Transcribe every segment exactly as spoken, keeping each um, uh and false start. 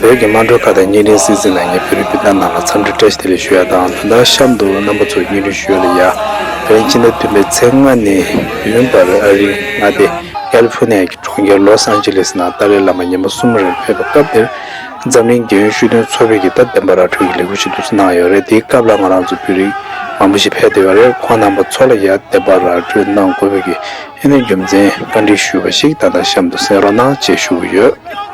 བོད་ཀྱི་དམངས་ཁྲོད་ཁ་བརྡ་བརྙན་འཕྲིན་སྲིད་འཛིན་ལ་ངས་བོད་རིགས་སྤུན་ཟླ་རྣམས་ལ་འཚམས་འདྲི་བཀྲ་ཤིས་བདེ་ལེགས་ཞུ་ཡ་དང་། ད་ལྟ་གཤམ་དུ་རྣམ་པ་ཚོར་བརྙན་འཕྲིན་ཞུ་ཡ་ལ་ཡ། དེ་རིང་ཕྱི་ཟླ་བདུན་པའི་ཚེས་ལྔ་ནས་བདུན་བར་ཨ་རིའི་མངའ་སྡེ་ཀལ་ལི་ཧྥོར་ནི་ཡ་གི་གྲོང་ཁྱེར་ལོས་ཨན་ཇི་ལེས་ནང་ཏཱ་ལའི་བླ་མ་ཉི་མ་གསུམ་རེར་ཕེབས་པའི་སྐབས་དེར། འཛམ་གླིང་རྒྱལ་ཡོངས་ཤུགས་ལྡན་ཚོགས་པའི་གི་ད་བདེན་པ་ར་སྤྲོད་ཀྱི་ལས་འགུལ་ཞིག་འདུག་སེ་གནང་ཡོད་རེད། དེའི་སྐབས་ལ་ང་རང་ཚོ་བོད་རིགས་མང་པོ་ཞིག་ཕེབས་བསྡད་ཡོད་རེད། ཁོང་རྣམ་པ་ཚོ་ལ་ཡ་བདེན་པ་ར་སྤྲོད་གནང་དགོས་པའི་གི་ཨ་ནི་རྒྱུ་མཚན་བཀའ་འདྲི་ཞུས་པ་ཞིག་ད་ལྟ་གཤམ་དུ་གསན་རོགས་གནང་ཅེས་ཞུ་གི་ཡོད།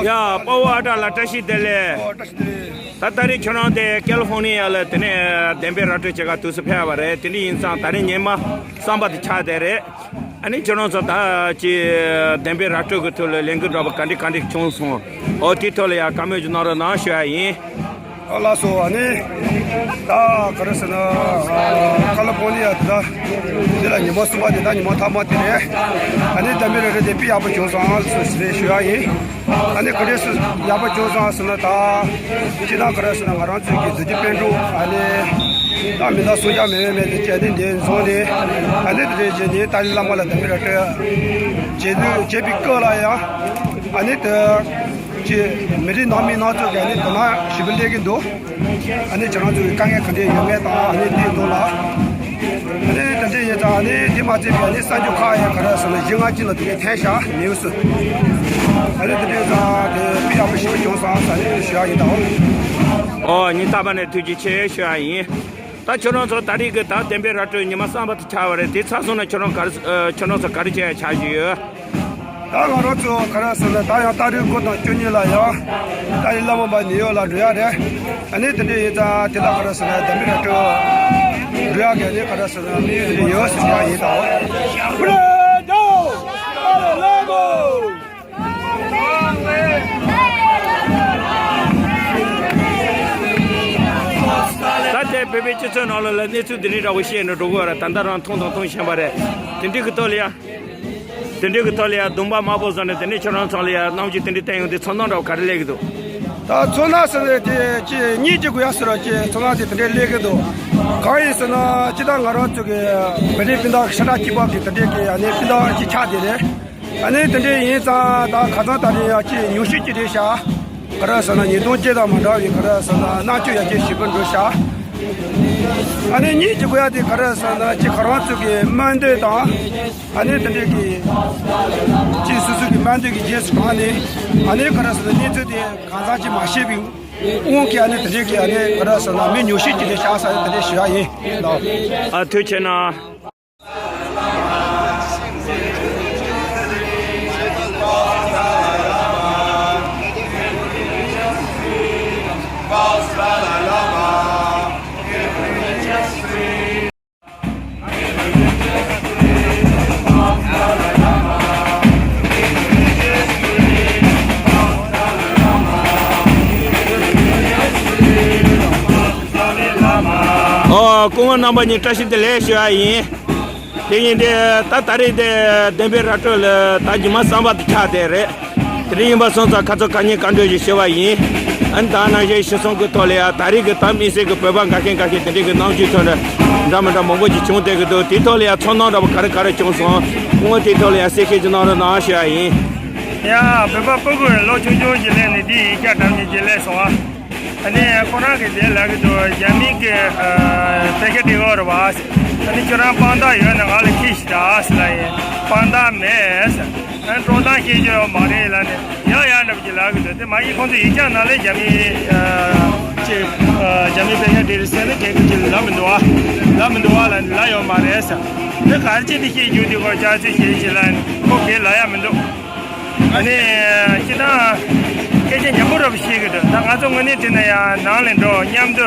ཡ། དཔའ་བོ་ཨ་བྲག་ལགས་བཀྲ་ཤིས་བདེ་ལེགས། ད་ད་རེས་ཁྱོད་རང་དེ་ཀལ་ལི་ཧྥོར་ནི་ཡ་ལ་དེ་ནས་བདེན་པའི་ར་སྤྲོད་བྱེད་ག་དུས་སུ་ཕེབས་པ་རེད། དེ་འདྲ་ཡིན་ཙང་ད་རེས་ཉི་མ་གསར་པ་དེ་ཆགས་བསྡད་རེད། ཨ་ནི་ཁྱོད་རང་ཚོ་ད་ཅི་བདེན་པའི་ར་སྤྲོད་ཀྱི་ཐོག་ལ་ལས་འགུལ་འདྲ་པོ་ག་འདྲ་ག་འདྲ་བྱུང་སོང་། འོ་དེའི་ཐོག་ལ་ཡ་བཀའ་མོལ་ཅིག་གནང་རོགས་གནང་ཞུ་ཡ་ཡིན། ཨ་ལགས་སོ། ཨ་ནི་ད་ག་རེ་ཟེར་ན། ཨ་ཀལ་ལི་ཧྥོར་ནི་ཡ་དེ་ད་འདི་ལ་ཉི་མ་གསུམ་པ་དེ་ད་ཉི་མ་མཐའ་མ་དེ་རེད། ཨ་ནི་བདེན་པའི་ར་སྤྲོད་དེ་དཔེ་ཡག་པོ་བྱུང་སོང་ཟེར་ཞུ་ཡ་ཡིན། ཨ་ནི་ག་འདྲས་སེ་ཡག་པོ་བྱུང་སོང་ཟེར་ན། ད་སྤྱིར་བཏང་ག་རེ་ཟེར་ན། ང་རང་ཚོའི་གི་རྡོ་རྗེ་དཔལ་འབྲུག་ཨ་ནི་ད་མི་ད་སུ་ཡ་མེད་མེད་མེད་དེ་བྱས་ནས་འདི་འཛོམས་ནས། ཨ་ནི་དེ་འདྲས་བྱས་ནས་ཏཱ་ལའི་བླ་མ་ལ་བདེན་པའི་ར་སྤྲོད་བྱེད་དུས་བྱེད་པའི་སྐབས་ལ་ཡང་། ཨ་ནི་དེ་ཅི་མི་རིགས་ནང་མི་སྣ་ཚོགས་ཀྱི་ཨ་ནི་དོ་སྣང་ཞེ་པོ་སླེབས་ཀྱི་འདུག་ཨ་ནི་ཁྱེད་རང་ཚོ་གི་དཀའ་ངལ་ག་འདྲས་ཡོད་མེད་དང་། ཨ་ནི་དེའི་ཐོག་ལ། ཨ་ནི་དེ་འདྲས་ཡིན་ཙང་། ཨ་ནི་དེ་མ་ཚད་པའི་ཨ་ནི་གསར་འགྱུར་ཁག་ཡང་ག་རེ་ཟེར་ན་བཞི་ལྔ་ཅིག་ལ་དེ་གའི་འཐེན་བཞག་ནེའུ་སི། ཨ་ནི་དེ་འདྲས་ཙང་དེ་དཔེ་ཡག་པོ་ཞེ་པོ་བྱུང་སོང་ཟེར་ནས་ཞུ་ཡ་ཡིན་ད། ཨོ། ཨོ། སྙིང་ཐག་པ་ནས་ཐུགས་རྗེ་ཆེ་ཞུ་ཡ་ཡིན། ད་ཁྱོད་རང་ཚོ་ད་རེས་ཀྱི་ད་བདེན་པའི་ར་སྤྲོད་ཉི་མ་གསར་པ་དེ་ཆགས་པ་རེད། དེ་ཚར་སོང་ན་ཁྱོད་རང་ག་རེ། ཨ། ཁྱོད་རང་ཚོ་ག་རེ་བྱེད་ཡ་འཆར་གཞི་ཡོད། ད་ང་རང་ཚོ་ག་རེ་ཟེར་ན། ད་ཡང་ཏ་རིག་དགུ་དང་བཅུ་གཉིས་ལ་ཡང་ཏཱ་ལའི་བླ་མ་མར་ནིའུ་ཡོག་ལ་འགྲོ་ཡ་རེད། ཨ་ནི་དེ་འདྲ་ཡིན་ཙང་དེ་ལ་ག་རེ་ཟེར་ན་བདེན་པའི་ར་སྤྲོད་འགྲོ་ཡ་གི་ཨ་ནི་ག་རེ་ཟེར་ན་དམིགས་ཡུལ་དེ་འདྲ་ཡོད་ཟེར་ཡ་ཡིན་ད། ད་ལྟའི་བོད་པའི་སྤྱི་ཚོགས་ནང་ལོགས་ལ་གནས་ཚུལ་འདི་འདྲ་འདྲ་བོ་བཤད་ནས་འགྲོ་དགོས་ར། ད་ལྟ་རང་མཐོང་དང་མཐོང་བཞིན་པ་རེད། དེ་འདྲའི་གི་ཐོག་ལ་ཡ། དེ་འདྲའི་གི་ཐོག་ལ་ཡ་གདོང་པ་དམར་པོ་བཟོ་ནས་དེ་འདྲའི་ཁྱོད་རང་ཚོ་ལ་ཡ་རྣམ་འགྱུར་དེ་འདྲའི་བསྟན་ཡོང་དུས་ཚོར་སྣང་འདྲ་བོ་ག་རེ་སླེབས་ཀྱི་འདུག་ད་ཚོར་སྣང་ཟེར་ནས་དེ་ཅི་གཉིས་ཅིག་དགོས་ཡ་ཟེར་ར། ཅི་ཚོར་སྣང་དེ་དེ་འདྲའི་སླེབས་ཀྱི་འདུག་གང་ཡིན་ཟེར་ན། སྤྱིར་བཏང་ང་རང་ཚོ་གི་བོད་རིགས་སྤུན་ཟླ་ཤ་ཁྲག་གཅིག་པ་གི་དེ་འདྲའི་གི་ཨ་ནི་སྤུན་ཟླ་གཅིག་ཆགས་བསྡད་རེད། ཨ་ནི་དེ་འདྲའི་ཡིན་ཙང་ད་ཁ་སང་ད་རེས་ཡ་ཅི་ཉུང་ཤས་ཅིག་རེད་ཤག་ག་རེ་ཟེར་ན་ཉིས་སྟོང་བཅུ་དང་མ་འདྲ་བའི་ག་རེ་ཟེར་ན་རྣམ་དཔྱོད་ཡར་རྒྱས་ཞེ་པོ་འགྲོ་ཤག་ཨ་ནི་གཉིས་ཀྱི་དགོས་ཡ་དེ་ག་རེ་ཟེར་ན་ཅི་ཁོ་རང་ཚོ་གི་སྨོན་འདུན་དང་། ཨ་ནི་དེ་འདྲའི་གི་ཅི་སོ་སོ་གི་སྨོན་འདུན་གྱི་རྗེས་སུ་འབྲངས་ནས། ཨ་ནི་ག་རེ་ཟེར་ན་གནས་ཚུལ་དེ་གང་ཟག་ཅིག་མ་ཤེས་པའི་དབང་གིས་ཨ་ནི་དེ་འདྲའི་གི་ཨ་ནི་ག་རེ་ཟེར་ན་མི་ཉུང་ཤས་ཅིག་རེད་ཤག་ཟེར་དེ་འདྲའི་ཞུ་ཡ་ཡིན་ལགས། ཨ། ཐུགས་རྗེ་གནང་། ཨོ། སྐུ་ངོ་རྣམ་པ་གཉིས་བཀྲ་ཤིས་བདེ་ལེགས་ཞུ་ཡ་ཡིན། དེ་ཡིན་ཏེ་ད་ད་རེས་དེ་བདེན་པའི་ར་སྤྲོད་ལ་ད་ཉི་མ་གསར་པ་དེ་ཆགས་བསྡད་རེད། དེ་འདྲ་ཡིན་པ་སོང་ཙང་ཁ་ཚོ་ཁ་ཉིན་བཀའ་འགྲོས་ཞིག་ཞུ་བ་ཡིན། ཨ་ནི་ད་ནང་བཞིན་ཞུ་སོང་གི་ཐོག་ལ་ཡ་ད་རེས་ཀྱི་ད་དམིགས་བསལ་གྱི་བོད་པ་འགའ་ཤས་འགའ་ཤས་དེ་འདྲའི་གི་རྣམ་འགྱུར་ཐོན་འདྲ་འདྲ་མི་འདྲ་མང་པོ་ཞིག་བྱུང་བསྡད་ཀྱི་འདུག་དེའི་ཐོག་ལ་ཡ་ཚོར་སྣང་འདྲ་པོ་ག་རེ་ག་རེ་བྱུང་སོང་། སྐུ་ངོ་དེའི་ཐོག་ལ་ཡ་གསལ་བཤད་ཅིག་གནང་རོགས་གནང་ཞུ་བ་ཡིན། ཡ། བོད་པ་སྤུ་གུ་ལོ་ཆུང་ཆུང་གི་ལས་ནས་འདི་ཡིག་ཆ་འདྲ་མིན་གྱི་ལས་སོང་ཨ། ཨ་ནི་ཁོ་རང་གིས་དེ་ལབ་ཀྱི་འདུག་རྒྱ་མི་གི་ཨ་ཕལ་སྐད་དེ་གོ་རེད་པ། ཨ་ནི་ཁྱོད་རང་དཔང་རྟགས་ཡོད་ན་ང་ལ་ཁྱེར་ཤིག་ད་ཟེར་ལབ་ཡིན། དཔང་རྟགས་མེད་ཟེར། ཨ་ནི་སྤྲོད་སྟངས་ཤེས་ཀྱི་ཡོད་མ་རེད་ལབ་ནས་ཡང་ཡང་འདྲ་པོ་ཅིག་ལབ་ཀྱི་འདུག་དེ་མ་ཡིན་ཁོང་ཚོ་ཡིག་ཆ་ནང་ལ་རྒྱ་མི་ཨ་ཅིག་ཨ་རྒྱ་མི་ཕལ་སྐད་དེ་ ཟེར་ན་གལ་ཏེ་ཅིག་ལབ་མི་འདུག་བ། ལབ་མི་འདུག་བ་ལ་ལབ་ཡོད་མ་རེད་ཟེར། འདི་ག་རེ་བྱས་ཏེ་བཤད་རྒྱུ་འདི་སྐོར་ཅག་ཚོས་བཤད་ཅིག་ལ་ཁོ་གས་ལབ་ཡ་མི་འདུག་ཨ་ནི་སྤྱིར་བཏང་སྐད་ཆ་ཉམས་པོ་རབ་བཤད་གི་འདུག་ད་ང་ཚོ་དངོས་གནས་བྱས་ན་ཡང་ནང་ལ་འགྲོ་མཉམ་དུ་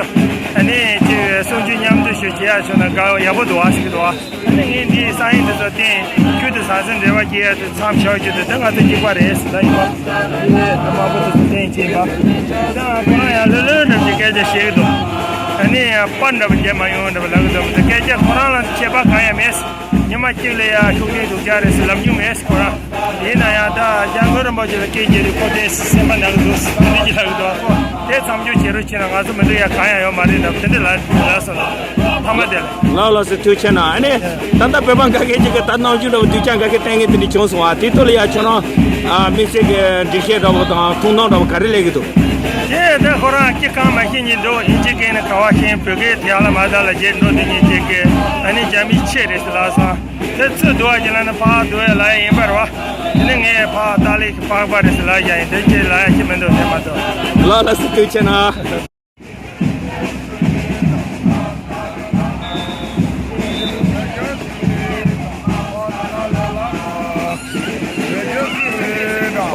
ཨ་ནི་ཅིག་གསུང་ཆོས་མཉམ་དུ་ཞུ་བྱེད་ཡ་བྱུང་ན་དགའ་ཡག་པོ་འདུག་བ་ཟེར་གི་འདུག་བ། ཨ་ནི་ངས་འདིའི་གསར་ཡིག་འདི་ཚོ་བསྟན་ཁྱོད་དུ་ཟ་ཟིན་འབྲེལ་བ་སྐྱེ་ཡ་དུ་མཚམས་བཞག་རྒྱུ་དུ་དེ་ང་ཚོ་གཅིག་པ་རེད་ཟེར་ད་ཡིན་པ། དེ་ནས་དམར་པོ་དུ་བསྟན་བྱེད་པ། ད་ཁོ་རང་ཡང་ལྷོད་ལྷོད་འགྲམ་གྱི་སྐད་ཆ་བཤད་གི་འདུག་ཨ་ནི་ཡང་པར་འདྲ་པོ་བརྒྱབ་མ་ཡོང་འདྲ་པོ་ལབ་གི་འདུག་དེ་སྐད་ཆ་ཁོ་རང་ལ་ཁྱད་པར་གང་ཡང་མེད། ཉི་མ་གཅིག་ལ་ཡ་ཤུགས་ལྡན་སྡུག་ཅག་རེད་ཟེར་ལབ་མྱོང་མེད་ཁོ་རང་། ཡིན་ན་ཡང་ད་སྐྱབས་མགོན་རིན་པོ་ཆེ་ལ་སྐད་རྒྱག་དུས་ཁོ་དེ་སེམས་པ་ནག་གི་འདུག་དེ་འདྲ་ཅིག་ལབ་གི་འདུག་ཨ་ཁོ་དེ་མཚམས་འཇོག་བྱེད་རོགས་བྱེད་ན་ང་ཚོ་མི་འདུག་ཡ་གང་ཡང་ཡོད་མ་རེད་ལབ་དེ་འདྲ་ལབ་ལབ་སོང་ལ་ཕ་མ་དེ་ལ། ལགས་ལགས་སེ་ཐུགས་རྗེ་གནང་། ཨ་ནི་ད་ལྟ་བོད་པ་འགའ་ཤས་ཅིག་གིས་ད་རྣམ་འགྱུར་འདྲ་བོ་སྡུག་ཅག་འགའ་ཤས་བསྟན་མཁན་དེ་འདྲ་བྱུང་སོང་བ། དེ་ཐོག་ལ་ཡ་ཁྱོད་རང་ཨ་དམིགས་བསལ་གྱི་འགྲེལ་བཤད་འདྲ་བོ་དང་ཐུགས་སྣང་འདྲ་བོ་ག་རེ་སླེབས་ཀྱི་འདུག་དེ་ད་ཁོ་རང་སྐྱེ་ཁམས་མ་ཤེས་ཉིན་འགྲོ་ཡིན་གཅིག་གིས་ནི་ག་བ་ཤེས་བོད་སྐད་དེ་ཡར་ལ་མར་ད་ལ་རྗེས་འགྲོ་དེ་ཉིན་གཅིག་གིས་ཨ་ནི་རྒྱ་མི་ཆེ་རེད་ཟེར་ལབ་སོང་། དེ་ཚོས་འདུལ་བ་ཡིན་ལ་ནི་ཕར་འདུལ་བའི་ལ་ཡིན་པར་བ། དེ་ནི་ངས་ཕར་ཏཱ་ལའི་གི་པགས་པ་རེད་ཟེར་ལབ་བཞག་ཡིན་དེ་ཅི་ལབ་ཡ་ཅི་མི་འདུག་དེ་མ་གཏོགས། ལགས་ལགས་སེ་ཐུགས་རྗེ་གནང་།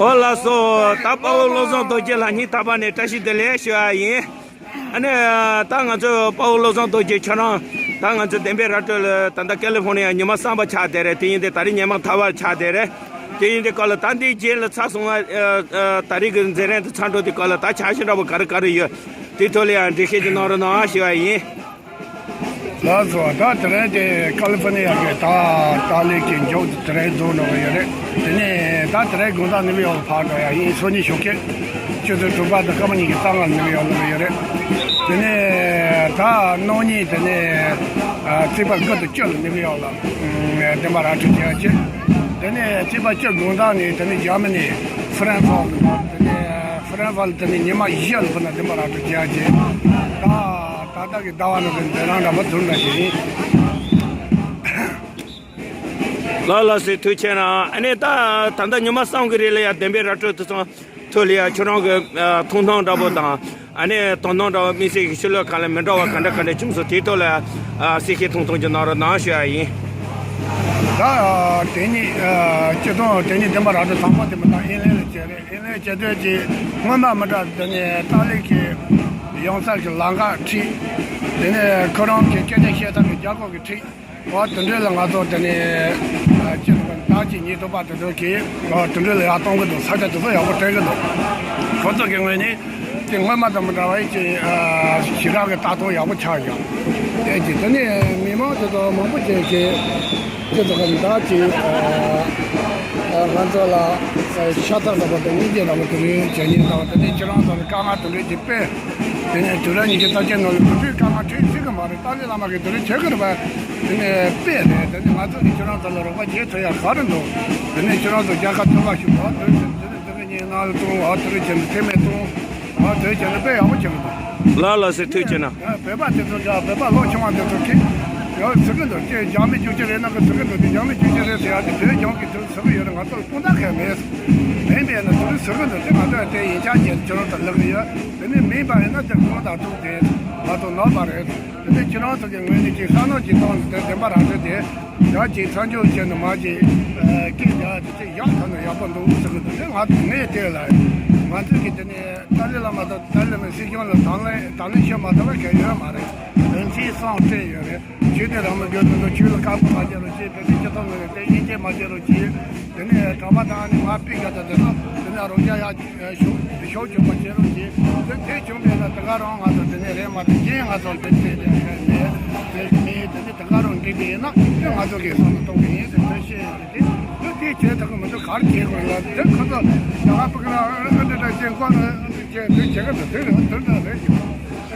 ཨོ་ལགས་སོ། ད་དཔའ་བོ་བློ་བཟང་རྡོ་རྗེ་ལགས་སྙིང་ཐག་པ་ནས་བཀྲ་ཤིས་བདེ་ལེགས་ཞུ་བ་ཡིན། ཨ་ནི་ད་ང་ཚོ་དཔའ་བོ་བློ་བཟང་རྡོ་རྗེ་ཁྱོད་རང་ད་ང་ཚོ་བདེན་པའི་ར་སྤྲོད་ལ་ད་ལྟ་ཀེ་ལི་ཧྥོར་ནི་ཡ་ཉི་མ་གསུམ་པ་ཆགས་བསྡད་རེད། དེ་ཡིན་དུས་ད་རེས་ཉི་མ་ཐ་བར་ཆགས་བསྡད་རེད། དེ་ཡིན་དུས་སྐབས་ལ་ད་འདི་རྗེས་ལ་ཚར་སོང་བ་ད་རེས་ཀྱི་མཛད་རིམ་དེ་ཚར་འགྲོ་དུས་སྐབས་ལ་ད་ཆ་ཤས་འདྲ་པོ་ག་རེ་ག་རེ་ཡོད་དེ་ཐོག་ལ་ཡང་འགྲེལ་བཤད་ཅིག་གནང་རོགས་གནང་ཞུ་བ་ཡིན། ལགས་སོ། ད་དེ་རིང་དེ་ཀ་ལི་ཧྥོར་ནི་ཡ་གི་ད་ཏཱ་ལའི་གི་མཇུག་དེ་རིང་རྫོགས་འགྲོ་གི་ཡོད་རེད། དེ་ནས་ད་དེ་རིང་དགོང་དག་ནིའུ་ཡོག་ཕར་འགྲོ་ཡ་ཡིན། སང་ཉིན་ཞོགས་ཀས་ཆུ་ཚོད་དྲུག་པ་དང་སྐར་མ་ཉི་ཤུ་རྩ་ལྔ་ནིའུ་ཡོག་ལ་ཡོད་རེད། དེ་ནས་ད་གནངས་ཉིན་དེ་ནས་ཨ་རྩིས་པ་དགུ་དང་བཅུ་ལ་ནིའུ་ཡོག་ལ་ཨ་བདེན་པ་ར་སྤྲོད་བྱེད་ཡ་བྱེད། དེ་ནས་རྩིས་པ་བཅུ་དགོང་དག་ནས་དེ་ནས་འཇར་མ་ནི་ཧྥ་རན་ཧྥོར་ལ་དེ་ནས་ཧྥ་རན་ཧྥོར་ལ་དེ་ནས་ཉི་མ་བཞི་ལ་ཕུ་ན་བདེན་པ་ར་སྤྲོད་བྱེད་ཡ་བྱེད། ད་ད་ལྟ་གི་ཟླ་བ་ནང་གི་འཛིན་རིམ་འདྲ་པོ་དེ་འདྲ་ཞིག་ཡིན། ལགས་ལགས་སེ་ཐུགས་རྗེ་གནང་། ཨ་ནི་ད་ད་ལྟ་ཉི་མ་གསུམ་གི་རིང་ལ་ཡ་བདེན་པའི་ར་སྤྲོད་དེ་ཚོ་ཐོག་ལ་ཡ་ཁྱོད་རང་གི་ཨ་ཐུགས་སྣང་འདྲ་པོ་དང་ཨ་ནི་དོ་སྣང་འདྲ་པོ་དམིགས་བསལ་གྱི་ཕྱི་ལོགས་ཁག་ལ་མི་འདྲ་བ་ག་འདྲ་ག་འདྲ་བྱུང་སོང་། དེའི་ཐོག་ལ་ཡ་ཨ་གསལ་བཤད་ཐུང་ཐུང་ཅིག་གནང་རོགས་གནང་ཞུ་ཡ་ཡིན། ད་དེ་ཉིད་ཨ་སྤྱིར་བཏང་དེ་ཉིད་བདེན་པ་ར་སྤྲོད་དང་པོ་དེ་མི་ད་ཨིན་ལན་ལ་བྱས་རེད། ཨིན་ལན་བྱེད་དུས་ཀྱི་སྔོན་མ་མི་འདྲ་དེ་ནས་ཏཱ་ལའི་གི་ཡང་སར་གྱི་ལམ་ཁ་ཁྲིད། དེ་ནས་ཁོ་རང་གི་སྐད་ཆ་བཤད་སྟངས་ཀྱི་རྒྱ་ཁོག་གི་ཁྲིད། འོ་དེ་འདྲ་ལ་ང་ཚོ་དེ་ནས་ཨ་ཅི་ཟེར་བདག་གཅིག་ཉིད་ཐོབ་པ་དེ་ཚོ་གིས་འོ་དེ་འདྲ་ལ་ཡར་གཏོང་གི་འདུག་ས་ཆ་དེ་ཚོ་ཡག་པོ་སྤྲད་གི་འདུག་ཁོ་ཚོ་གི་ངོས་ནས་དེ་སྔོན་མ་དང་མི་འདྲ་བའི་ཅིག་ཨ་ཞེ་དྲག་གི་ལྟ་སྟངས་ཡག་པོ་ཆགས་ཡོད། དེ་གཅིག་དེ་ནས་མི་མང་དེ་ཚོ་མང་པོ་ཅིག་གིས་ཅི་ཟེར་བདག་གཅིག་ཨ་ང་ཚོ་ལ་ཤ་ཚ་ཟེར་བ་དང་སྙིང་རྗེ་ཟེར་བ་དེ་འདྲ་བྱེད་མཁན་དང་དེ་ནས་ཁྱེད་རང་ཚོ་ལ་དཀའ་ངལ་དེ་འདྲ་ཅིག་སྤེལ། དེ་ནས་དུས་རབས་ཉི་ཤུ་རྩ་གཅིག་ནང་ལ་དུས་ཚོད་སྐར་མ་ཁྲིད་སྲིད་གི་མ་རེད། ཏཱ་ལའི་བླ་མ་གིས་དེ་རིང་བྱེད་གི་རེད་པ། དེ་ནས་དཔེ་རེད། དེ་ནས་ང་ཚོ་གིས་ཁྱེད་རང་ཚོ་ལ་རོགས་པ་བྱེད་ཐུབ་ཡ་ག་རེ་འདུག་དེ་ནས་ཁྱེད་རང་ཚོ་རྒྱལ་ཁ་ཐོབ་པ་ཞིག་འོ་དེ་རིང་དེ་རིང་དེ་རིང་ཉིན་ནང་ལ་བཏང་འོ་དེ་རིང་བྱས་ནས་ཐེངས་མེད་བཏང་འོ་དེ་རིང་བྱས་ནས་དཔེ་ཡག་པོ་བྱེད་གི་འདུག་ལགས་ལགས་སེ་ཐུགས་རྗེ་གནང་། བོད་པ་དེ་ཚོ་ག་བོད་པ་ལོ་ཆུང་བ་དེ་ཚོ་གིས་ཡང་ཟེར་གི་འདུག་ཅེས་རྒྱ་མི་རྒྱུག་ཁྱི་རེད་ན་གི་ཟེར་གི་འདུག་དེ་རྒྱ་མི་རྒྱུག་ཁྱི་རེད་ཟེར་ཡ་དེ་བོད་རྒྱང་གི་དེ་ཚོ་ཟེར་གི་ཡོད་རེད། ང་ཚོ་ལ་དཔང་རྟགས་གང་ཡང་མེད། མིན་པས་ན་དེ་ཚོ་ཟེར་གི་འདུག་དེ་ང་ཚོ་ཡང་དེ་ཡིན་ཆ་རྒྱལ་ཁྱེད་རང་ཚོ་ལབ་གི་ཡོད། དེ་ནས་མིན་པ་ཡིན་ན་དེ་དགོངས་དག་ཐུག་དེ་ང་ཚོ་ནོར་བ་རེད། དེ་ནས་ཁྱེད་རང་ཚོ་གི་ངོས་ནས་ཀྱི་བསམ་བློ་ཅིག་བཏང་ནས་དེ་བདེན་པ་རང་བྱས་ཏེ་ཡང་ཅིག་མཚམས་འཇོག་བྱས་ནས་མ་ཅིག་སྐད་རྒྱག་དེ་ཅིག་ཡག་ཐོག་ནས་ཡག་པོ་འདུག་ཟེར་གི་འདུག་དེ་ང་ངས་བལྟས་ལ་ང་ཚོས་ཀྱི་དེ་ནས་ཏཱ་ལའི་བླ་མ་དང་ཏཱ་ལའི་བླ་མའི་སྲིད་སྐྱོང་ལ་དང་ལེན་དང་ལེན་བྱེད་མ་ཐུབ་པ་གང་ཡོད་མ་རེད། དོན་ཚན་གསུམ་སྤྲད་ཡོད་རེད། ཆོས་དད་རང་མོས་དགོས་དོན་དུ་ཆོས་ལ་བཀག་འགོག་མ་བྱེད་རོགས་གྱིས། བོད་པའི་སྤྱི་ཚོགས་ངོས་ནས་དེ་དབྱེ་འབྱེད་མ་བྱེད་རོགས་གྱིས། དེ་ནས་གྲྭ་པ་དང་ནི་མ་པི་ག་ད་དེ་ཚོ་དེ་ནས་རོགས་རྒྱག་ཡ་ཤོག་ཤོག་བྱུང་བ་བྱེད་རོགས་གྱིས། དེ་དེ་བྱུང་བས་ན་དེ་ག་རང་ང་ཚོ་དེ་ནས་རེད་མ་གཏོགས་གཞན་ང་ཚོ་དེ་དེ་དེ་མེད་དེ་མེད་དེ་ནས་དེ་ག་རང་འགྲིག་པ་ཡིན་ན་དེ་ང་ཚོ་གིས་བསམ་བློ་གཏོང་གི་ཡིན། དེ་ཚོས་ཤེས་ཡོད་དེ་དེ་དེ་བྱེད་ཐུབ་ཀྱི་མི་འདུག་ག་རེ་བྱེད་དགོས་ལ་དེ་ཁོ་ཚོ་ཡ་ང་པི་ཀ་ལ་ཨ་འདྲ་འདྲ་བྱེད་མཁོ་ན་ཨ་འདྲ་བྱེད་དེ་བྱེད་གི་འདུག་དེ་རེད་དེ་འདྲ་རེད་ཀྱི་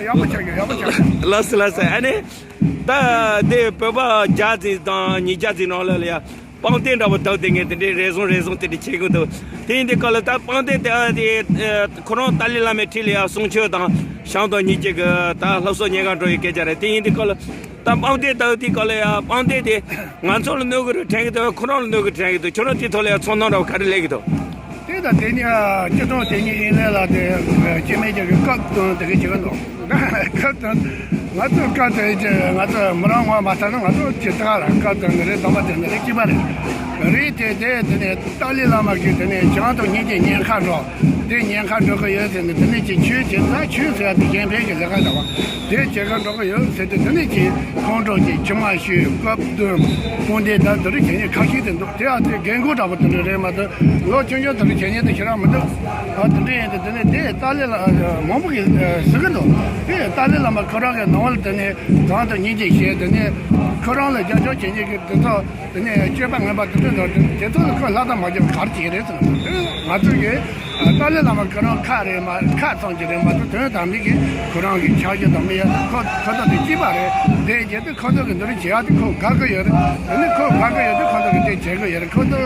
ཡག་པོ་ཆགས་ཀྱི་ཡག་པོ་ཆགས་ཀྱི། ལགས་སོ་ལགས་སོ། ཨ་ནི། ད་དེ་བོད་པ་བརྒྱ་ཙམ་དང་ཉིས་བརྒྱ་ཙམ་ནང་ལ་ལ་ཡ་པང་གདན་འདྲ་པོ་བཏབ་དེ་ངས་དེ་འདྲའི་རེ་ཟུང་རེ་ཟུང་དེ་འདྲ་བྱེད་གི་འདུག་དེ་ཡིན་དུས་སྐབས་ལ་ད་པང་གདན་དེ་ཨ་དེ་ཁོ་རང་ཏཱ་ལའི་བླ་མའི་འཁྲིས་ལ་ཡ་གསུང་ཆོས་དང་བཤམས་སྟོན་གཉིས་ཀྱི་གི་ད་སློབ་གསོ་ཉན་ག་འགྲོ་ཡི་སྐད་ཆ་རེད། དེ་ཡིན་དུས་སྐབས་ལ་ད་པང་གདན་བཏབ་དུས་སྐབས་ལ་ཡ་པང་གདན་དེ་ང་ཚོ་ལ་གནོད་གི་རེད་དྲན་གི་འདུག་ཁོ་རང་ལ་གནོད་གི་དྲན་གི་འདུག་ཁྱོད་རང་དེ་ཐོག་ལ་ཡ་ཚོར་སྣང་འདྲ་པོ་ག་རེ་སླེབས་གི་འདུག་དེ་དང་དེ་ཉིད་སྤྱི་དང་དེ་ཉིད་ཨིན་ལན་ལ་དེ་སྐྱེ་དམན་ཅིག་གི་སྐབས་དང་དེ་གི་བྱེད་གི་འདུག་སྐབས་དང་ ང་ཚོའི་སྐབས་དེ་ང་ཚོ་མི་རང་ངོ་མ་ཐག་ན་ང་ཚོ་ཇི་ལྟར་སྐབས་དེ་ནི་རེད། དམ་པ་དེ་ནི་རེད། སྐྱིད་པ་རེད། རེད་དེ་དེ་དེ་ནས་ཏཱ་ལའི་བླ་མ་གིས་དེ་ནས་བྱང་དུ་སྙིང་རྗེ་ཉེན་ཁ་འགྲོ། དེ་ཉེན་ཁ་འགྲོ་གི་ཡོད་ཟེར་ནས་དེ་ནས་ཀྱི་ཆོས་བྱེད་ས་ཆོས་ཟེར་ཡ་དེ་གཞན་ཕན་གྱི་ལས་ཀ་འདྲ་བ་དེ་བྱེད་གི་འགྲོ་གི་ཡོད་ཟེར་དུས། དེ་ནས་ཀྱི་ཁོང་ཁྲོ་ཀྱི་ཁྱི་མ་ཤོད། སྐབས་བདུན་དཔུང་སྡེ་ད་དུ་རུ་བྱེད་མཁན་ཁ་ཤས་དེ་འདུག་དེ་ཡང་དེ་རྒན་རྒོན་འདྲ་པོ་དེ་འདྲ་རེད་མ་གཏོགས་ལོ་ཆུང་ཆུང་དེ་འདྲ་བྱེད་མཁན་དེ་ཞེ་དྲག་མི་འདུག་ཨ་དེ་འདྲ་ཡིན་དུས་དེ་ནས་དེ་ཏཱ་ལའི་ལ་མང་པོ་གིས་ཟེར་གི་འདུག་དེ་ཏཱ་ལའི་བླ་མ་ཁོ་རང་གི་ནང་ལ་དེ་ནས་གང་དུ་སྙིང་རྗེ་བྱས། དེ་ནས་ཁོ་རང་ལ་རྒྱབ་སྐྱོར་བྱེད་མཁན་གྱི་དེ་ཚོ་དེ་ནས་སྤྱོད་པ་ངན་པ་དེ་ཚོ་དེ་ཚོ་ལ་ཁོས་ལྷ་དང་མ་བརྒྱབ་གར་བྱེད་རེད་ཟེར། ང་ཚོ་གིས་ཏཱ་ལའི་བླ་མ་ཁོ་རང་ཁ་རེད་མ་ཁ་ཚང་གི་རེད་མ་གཏོགས་དོན་དམ་པའི་གི་ཁོ་རང་གི་ཕྱག་རྒྱ་དང་མི་ཡ་ཁོ་ཁོ་ཚོ་དེ་སྐྱིད་པ་རེད། དེ་རྗེས་དུ་ཁོ་ཚོ་གི་འདི་རུ་བྱེད་ཡ་དེ་ཁོ་དགའ་གི་ཡོད་རེད། དེ་ནི་ཁོ་དགའ་གི་ཡོད་དེ་ཁོ་ཚོ་གི་དེ་བྱེད་གི་ཡོད་རེད། ཁོ་ཚོ་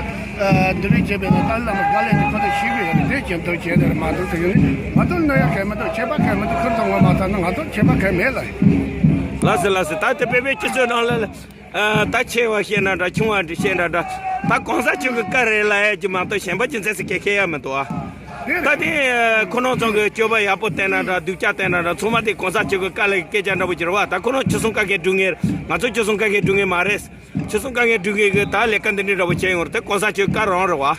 འདི་རུ་བྱེད་པའི་ནང་ཏཱ་ལའི་བླ་མ་དགའ་ལས་དེ་ཁོ་ཚོ་ཤེས་གི་ཡོད་རེད། དེ་བྱེད་འདུག་བྱེད་དེ་རེད་མ་གཏོགས་དེ་གི་ནི་ང་ཚོ་གནོད་ཡ་གལ་མི་འདུག་ཆད་པ་གལ་མི་འདུག་ཁོ་ཚོ་ངོ་མ་ཚ་ན་ང་ཚོ་ཆད་པ་གལ་མེད་ལ། ལགས་སོ་ལགས་སོ། ད་དེ་བོད་པའི་སྤྱི་ཚོགས་ནང་ལ། ཨ། ད་ཆེ་བ་བཤད་ན་འདྲ། ཆུང་བ་འདྲ་བཤད་ན་འདྲ། ད་གོང་ས་མཆོག་གི་བཀའ་རེད་ལབ་ཡ་གཅིག་མ་གཏོགས་གཞན་པ་ཅི་མཛད་ཟེར་སྐད་ཁེལ་ཡ་མི་འདུག་ཨ། ད་དེ་ཁོ་རང་ཚོ་གི་སྤྱོད་པ་ཡག་པོ་བསྟན་ན་འདྲ། སྡུག་ཅག་བསྟན་ན་འདྲ། ཚང་མ་དེ་གོང་ས་མཆོག་གི་བཀའ་ལ་སྐད་ཆ་འདྲ་པོ་ཅིག་རེད་བ། ད་ཁོ་རང་ཆོལ་གསུམ་བཀའ་བརྒྱུད་སྒྲུབ་མཁན་རེད། ང་ཚོ་ཆོལ་གསུམ་བཀའ་བརྒྱུད་སྒྲུབ་མཁན་མ་རེད། ཆོལ་གསུམ་བཀའ་བརྒྱུད་སྒྲུབ་མཁན་གི་ད་ལས་ཀ་འདི་འདྲ་འདྲ་པོ་བྱས་ཡོང་རེད། དེ་གོང་ས་མཆོག་བཀའ་རང་རེད་བ།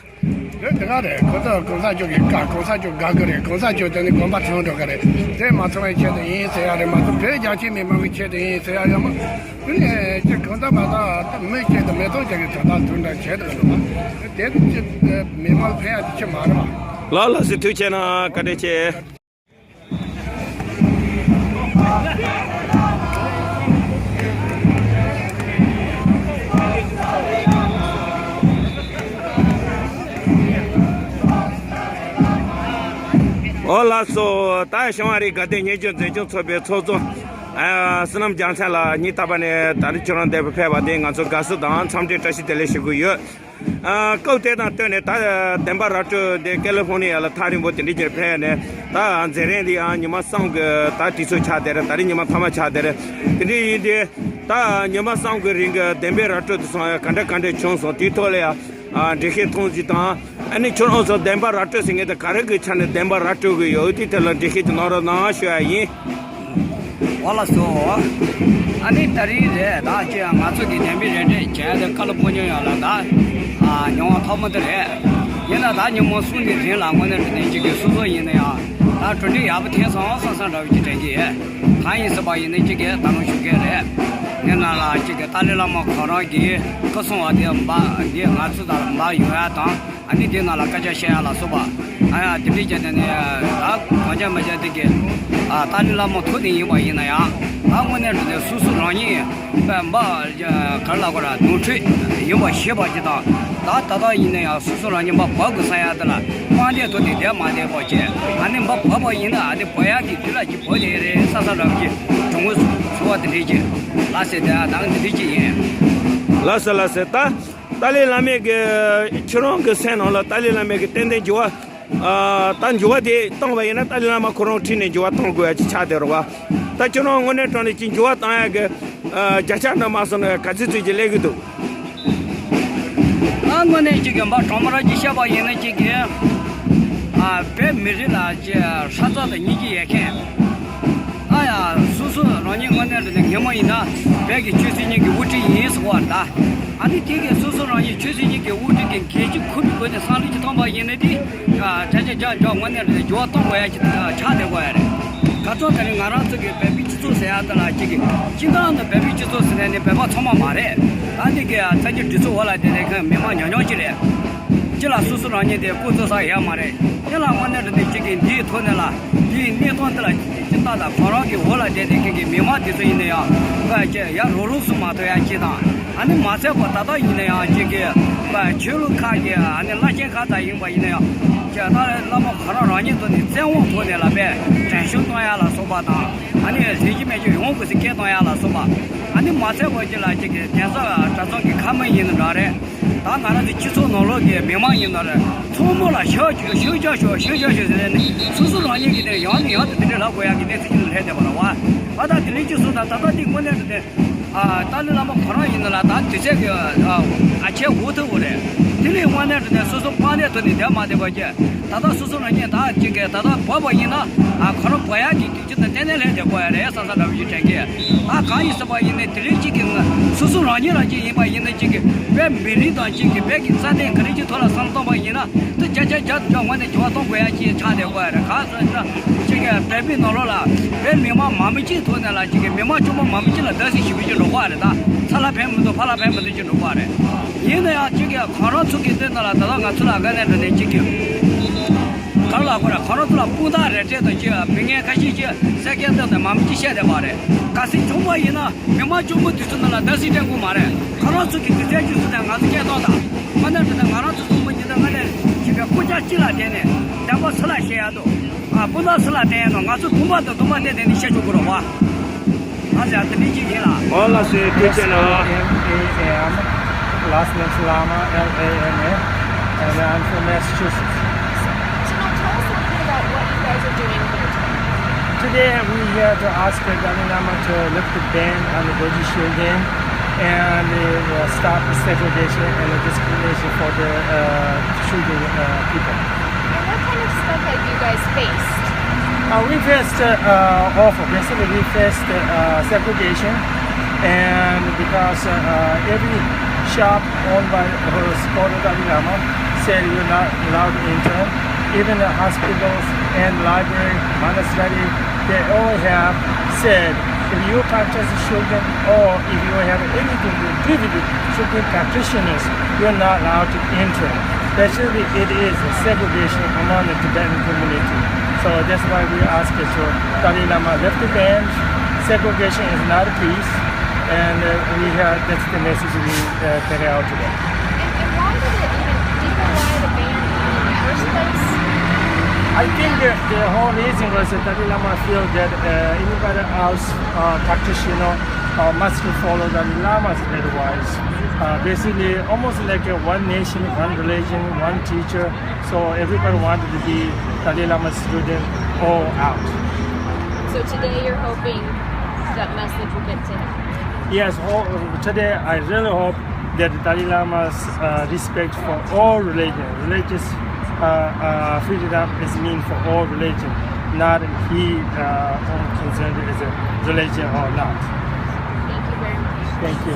རེད། དེ་ག་རེད། ཁོ་ཚོ་གོང་ས་མཆོག་གི་བཀའ། གོང་ས་མཆོག་དགའ་གི་རེད། གོང་ས་མཆོག་དེ་ནི་དགོན་པ་ཚང་འགྲོ་གི་རེད། དེ་མ་ཚང་བའི་ཆེད་དུ་ཡིན་ཟེར་ཡ་རེད་མ་གཏོགས་བོད་རྒྱ་ཆེ་མི་མང་གི་ཆེད་དུ་ཡིན་ཟེར་ཡ་ཡོད་མ། དེ་ནས་ཅིག་གང་ལྟར་མ་ལྟར་མི་ཆེད་དུ་མི་ཐོག་ཅིག་གི་དོན་དག་དོན་དག་བྱེད་དུ་འགྲོ་བ། དེ་ནི་ཅིག་མི་མང་ཕན་ཡ་དེ་ཆེ་མ་རེད་བ། ལགས་ལགས་སེ། ཐུགས་རྗེ་གནང་། བཀའ་དྲིན་ཆེ། ཨོ་ལགས་སོ། ད་ཞང་ཨ་རིའི་དགའ་ལྡན་སྙན་བརྒྱུད་འཛིན་སྐྱོང་ཚོགས་པའི་ཚོགས་གཙོ། ཨ། བསོད་ནམས་རྒྱལ་མཚན་ལགས་སྙིང་ཐག་པ་ནས་ད་རེས་ཁྱོད་རང་འདིར་ཕེབས་པ་དེ་ང་ཚོ་དགའ་བསུ་དང་འཚམས་འདྲི་བཀྲ་ཤིས་བདེ་ལེགས་ཞུ་གི་ཡོད། ཨ། སྐབས་དེ་དང་བསྟུན་ནས་ད་བདེན་པ་ར་སྤྲོད་འདི་ཀ་ལི་ཧྥོར་ནི་ཡ་ལ་ཐག་རིང་པོ་དེ་འདྲའི་ཅིག་ཕེབས་ནས། ད་མཛད་རིམ་འདི་ཡང་ཉི་མ་གསུམ་གྱི་ད་དུས་ཚོད་ཆགས་བསྡད་རེད། ད་རེས་ཉི་མ་མཐའ་མ་ཆགས་བསྡད་རེད། དེ་འདྲ་ཡིན་དུས་ད་ཉི་མ་གསུམ་གྱི་རིང་གི་བདེན་པའི་ར་སྤྲོད་དེ་སོང་ཡ་ག་འདྲ་ག་འདྲ་བྱུང་སོང་། དེའི་ཐོག་ལ་ཡ། ཨ། འགྲེལ་བཤད་གཏོང་རྩིས་དང་། ཨ་ནི་ཁྱོད་རང་ཚོ་བདེན་པ་ར་སྤྲོད་ཟེར་མཁན་དེ་ག་རེ་གི་ཆ་ནས་བདེན་པ་ར་སྤྲོད་དགོས་ཡོད། དེའི་ཐད་ལ་འགྲེལ་བཤད་ཅིག་གནང་རོགས་གནང་ཞུ་ཡ་ཡིན། འོ་ལགས་སོ། ཨ་ནི་ད་རིང་རེད། ད་ཅི་ང་ཚོ་གི་བདེན་པའི་ར་སྤྲོད་བྱས་ཏེ་ཀ་ལི་ཧྥོར་ནི་ཡ་ལ་ད། ཨ། ཉི་མ་ཐོག་མ་དེ་རེད། ཡིན་ན་ད་ཉིན་མོ་གསུམ་གྱི་རིང་ལ་དངོས་གནས་དྲང་གནས་ཅིག་གི་སོ་སོ་ཡིན་ན་ཡང་ད་གྲུབ་འབྲས་ཡག་པོ་ཐོན་སོང་བསམ་བསམ་འདྲ་བོ་ཅིག་དྲན་གྱི་ཡོད། གང་ཡིན་ཟེར་བ་ཡིན་ན་ཅིག་གི་ད་རུང་ཞུ་གི་རེད། ཡིན་ན་ལ་ཅིག་གི་ཏཱ་ལའི་བླ་མ་ཁོ་རང་གིས་སྐུ་སྲུང་བ་དེ་འབའ་འདི་ང་ཚོ་དང་འབའ་ཡོང་ཡ་དང་། ཨ་ནི་དེ་ནང་ལ་སྐད་ཆ་བཤད་ཡ་ལ་སོགས་པ། ཨ་ཡ་དེ་འདྲའི་བྱས་ནས་ནི་ད་གང་བྱ་མི་བྱ་དེ་གི། ཨ། ཏཱ་ལའི་བླ་མ་ཐུག་དེ་ཡིན་པ་ཡིན་ན་ཡང་ད་དངོས་གནས་དྲང་གནས་སོ་སོ་རང་ཉིད་པ་འབའ་ག་རེ་ལབ་དགོས་ར་ནོར་འཁྲུལ་ཡིན་པ་ཤེས་པ་ཅིག་དང་། ད་ད་ལྟ་ཡིན་ན་ཡང་སོ་སོ་རང་ཉིད་འབའ་བབ་དགོས་ས་ཡ་དེ་ལ་དམའ་འབེབས་ཐོག་ནས་བསྡད་མ་བསྡད་པ་བྱས། ཨ་ནི་འབའ་བབ་པ་ཡིན་ན་ཨ་ནི་བབ་ཡག་གི་དུས་ལ་ཅིག་བབ་ལེ་རེད་བསམ་བསམ་འདྲ་བོ་ཅིག་གྲུང་བོ་ཚོར་བ་དེ་འདྲའི་ཅིག་ལགས་སེ། དེ་ད་འདི་འདྲའི་ཅིག་ཡིན། ལགས་སོ་ལགས་སོ། ད་ཏཱ་ལའི་བླ་མས་གི་ཁྱོད་རང་གི་སེམས་ནང་ལ་ཏཱ་ལའི་བླ་མས་གི་ཏན་ཏན་འགྱུར་བ། ཨ། ད་འགྱུར་བ་དེ་བཏང་བ་ཡིན་ན་ཏཱ་ལའི་བླ་མ་ཁོ་རང་ཁྲིད་ནས་འགྱུར་བ་གཏོང་དགོས་ཡ་ཅིག་ཆགས་བསྡད་རེད་བ། ད་ཁྱོད་རང་དངོས་གནས་དྲང་གནས་ཅིག་འགྱུར་བ་བཏང་ཡ་གི། ཨ། བརྒྱ་ཆ་འདྲ་མ་སོང་ན་ག་ཚོད་ཚོད་ཅིག་སླེབས་གི་འདུག་ཨ། དངོས་གནས་ཅིག་གི་འབའ་གྲོང་མི་རང་གིས་བཤད་པ་ཡིན་ན་ཅིག་གི། ཨ། བོད་མི་རིགས་ལ་ཅིག་ཧྲག་ཚག་དང་སྙིང་རྗེ་ཡོད་མཁན། ཨ་ཡ། སོ་སོ་རང་ཉིད་དངོས་གནས་དྲང་གནས་ངོ་མ་ཡིན་ན་བོད་ཀྱི་ཆོས་སྲིད་གཉིས་ཀྱི་དབུ་ཁྲིད་ཡིན་ཟེར་བ་ད། ཨ་ནི་དེ་གིས་སོ་སོ་རང་ཉིད་ཆོས་སྲིད་གཉིས་ཀྱི་དབུ་ཁྲིད་ཀྱི་འགན་ཅིག་འཁུར་བའི་སྒོ་ནས་བསམ་བློ་ཅིག་བཏང་པ་ཡིན་ན་དེ། ཨ། ཆ་ཆ་ཇག་ཇག་དངོས་གནས་དྲང་གནས་འགྱུར་བ་གཏོང་དགོས་ཡ་ཅིག་ཆགས་བསྡད་དགོས་ཡ་རེད། ག་ཚོད་ད་རེས་ང་རང་ཚོ་གི་བོད་པའི་སྤྱི་ཚོགས་ཟེར་ཡ་དེ་ལ་ཅིག་གི་སྤྱི་བཏང་དུ་བོད་པའི་སྤྱི་ཚོགས་ཟེར་ནས་ནི་བོད་པ་ཚང་མ་མ་རེད། ད་འདི་གི་ཚ་གྱང་གྲི་ཚོ་འོག་ལ་བསྡད་བསྡད་མཁན་མི་མང་ཉུང་ཉུང་ཅིག་རེད། སྤྱི་ལ་སོ་སོ་རང་ཉིད་དེ་ཀུན་སྤྱོད་ས་ཡག་མ་རེད། དེ་ལ་དངོས་གནས་དྲང་གནས་ཅིག་གི་འདིའི་ཐོག་ནས་ལ་འདིའི་གནས་སྟངས་དེ་ལ་སྤྱི་བཏང་དང་ཁོ་རང་གི་འོག་ལ་བསྡད་བསྡད་མཁན་གྱི་མི་མང་དེ་ཚོ་ཡིན་ན་ཡང་ཕར་ཅིག་ཡར་རོགས་རོགས་སུ་མ་ཐུབ་ཡ་ཅིག་དང་། ཨ་ནི་མ་ཚད་པ་ད་ལྟ་ཡིན་ན་ཡང་ཅིག་གི་ཕར་ཆོས་ལུགས་ཁག་གི་ཨ་ནི་བླ་ཆེན་ཁག་དང་ཡིན་པ་ཡིན་ན་ཡང་ཅིག་ད་བླ་མ་ཁོ་རང་རང་ཉིད་ཐོག་ནས་བཙན་དབང་ཐོག་ནས་ལ་པས་དྲན་ཤུགས་གཏོང་ཡ་ལ་སོགས་པ་དང་། ཨ་ནི་ལས་ཀྱི་མེད་ཀྱི་ཡོང་དགོས་སའི་སྐད་གཏོང་ཡ་ལ་སོགས་པ། ཨ་ནི་མ་ཚད་པ་ཅིག་ལ་ཅིག་གི་གདན་ས་གྲྭ་ཚང་གི་ཁ་མི་ཡིན་ན་འདྲ་རེད། ད་ང་རང་ཚོ་སྤྱི་ཚོགས་ནང་ལོགས་ཀྱི་མི་མང་ཡིན་ན་རེད། ཚང་མ་ལ་ཤོག་ཤོག་ཤོག་ཤོག་ཤོག་ཤོག་ཤོག་ཟེར་ནས་སོ་སོ་རང་ཉིད་ཀྱི་དེ་ཡང་ནས་ཡང་དུ་དེ་འདྲ་ལབ་དགོས་ཡ་གི་གནས་ཚུལ་ཅིག་ལ་སླེབས་བསྡད་པ་རེད་བ། ཨ་ད་དེ་ནས་ཅིག་སོང་ཙང་ད་ལྟ་དེ་དངོས་གནས་དུ་དེ། ཨ། ཏཱ་ལའི་བླ་མ་ཁོ་རང་ཡིན་ན་ལ་ད་དུས་ཚོད་ཀྱི་ཨ་ཨ་ཆད་འོ་ཐུག་འོ་རེད། དེ་ལས་དངོས་གནས་དྲང་གནས་སོ་སོ་དཔང་རྟགས་ཐོག་ནས་བསྡད་མ་བསྡད་པ་ཅིག་ད་ལྟ་སོ་སོ་རང་ཉིད་ད་ཅིག་གི་ད་ལྟ་བབས་པ་ཡིན་ན་ཨ་ཁོ་རང་བབས་ཡག་གི་དུས་ཚོད་དང་ ཨ་ནེ་ལྷན་དེ་གོ་ཡ་རེད་ས་ས་འདྲ་བོ་ཞིག་དྲན་གི། ཨ་གང་ཡིན་ཟེར་བ་ཡིན་ནའི་དེ་རིང་གཅིག་གི་ང་སོ་སོ་རང་ཉིད་ལ་གཅིག་ཡིན་པ་ཡིན་ན་གཅིག་གི་བོད་མི་རིགས་དང་གཅིག་གི་བོད་ཀྱི་རྩ་དོན་ག་རེ་གཅིག་ཐོག་ལ་བསམ་བློ་གཏོང་པ་ཡིན་ན་དེ་བརྒྱ་ཆ་བརྒྱ་དུ་བརྒྱ་ངོས་ནས་འགྱུར་བ་གཏོང་དགོས་ཡ་གཅིག་ཆགས་བསྡད་དགོས་ཡ་རེད། གང་ཟེར་ན་གཅིག་གི་བོད་མི་ནང་ལོགས་ལ་བོད་མི་མང་མང་པོ་གཅིག་ཐོག་ནས་ལ་གཅིག་གི་མི་མང་ཆུང་མ་མང་པོ་གཅིག་ལ་བརྡབ་གསིག་ཞེ་པོ་ཅིག་འགྲོ་གི་ཡོད་རེད། ད་ཚ་ལ་ཕན་མི་འདུག་ཕ་ལ་ཕན་མི་འདུག་ཅིག་འགྲོ་གི་ཡོད་རེད། ཡིན་ན་ཡང་གཅིག་གི་ང་རང་ཚོ་གི་དོན་དག་ལ་ད་ལྟ་ང་ཚོ་ལ་དཀའ་ངལ་འགྲོ་ནས་གཅིག་གི་ག་རེ་ལབ་དགོས་རེད། ཁོ་རང་ཚོ་ལ་དཔང་རྟགས་རེ་སྤྲད་དང་གཅིག་མི་ངན་ཁ་ཤས་ཀྱིས་གསལ་སྐད་བཏང་ནས་མང་པོ་ཅིག་བཤད་བསྡད་པ་རེད། གལ་སྲིད་བྱུང་བ་ཡིན་ན་མི་མང་ཆུང་མ་དེ་ཚོ་ནང་ལ་བརྡབ་གསིག་སྤྲད་དགོས་མ་རེད། ཁོ་རང་ཚོ་གི་དུས་ཚོད་བཅུ་ཚོད་ནས་ང་ཚོ་སྐད་བཏང་དང་། དངོས་གནས་དྲང་གནས་ང་རང་ཚོ་ཚོགས་མི་ཉིན་ལྟར་ལྔ་ནས་བྱེད་པའི་སྐུ་ཕྱྭ་གཅིག་ལ་བསྡད་ནས་བདེན་པ་སུ་ལ་བཤད་ཡ་འདུག་ཨ་སྤུན་ཟླ་སུ་ལ་བསྟན་ཡ་འདུག་ང་ཚོ་དུམ་པ་དང་དུམ་པ་བསྟན་བསྡད་ནས་བཤད་ཆོག་གི་རེད་བ། ཨ་ཙི་ཨ་ཙི་མི་གཅིག་ཡིན་ལ། All us uh, teacher now. M A M, last name Lama, L A M A, and I'm from Massachusetts. So now tell us a little bit about what you guys are doing here today. Today we here to ask the Dalai Lama to lift the ban on the Dorji children and uh, stop the segregation and the discrimination for the uh, children uh, people. And what kind of stuff have you guys faced? Uh, we faced uh, uh, awful. Basically, we faced uh, segregation, and because uh, uh, every shop owned by her supporter Dalai Lama said you're not allowed to enter. Even the hospitals and library, monastery, they all have said if you practice children or if you have anything to do with the children practitioners, you're not allowed to enter. Basically, it is a segregation among the Tibetan community. So that's why we ask the Dalai Lama left the ban. Segregation is not a peace, and uh, we have that's the message we uh, carry out today. And, and why did it even, do you know why the ban came in the first place? I think the, the whole reason was that Dalai Lama feel that uh, anybody else uh, practice, you know, uh, must follow Dalai Lama's advice. Uh, basically, almost like a one nation, one religion, one teacher. So everybody wanted to be Dalai Lama's student all out. So today you're hoping that message will get to him? Yes, all, today I really hope that Dalai Lama's uh, respect for all religion, religious uh, uh, freedom is mean for all religion, not he uh, concerned is a religion or not. Thank you very much. Thank you.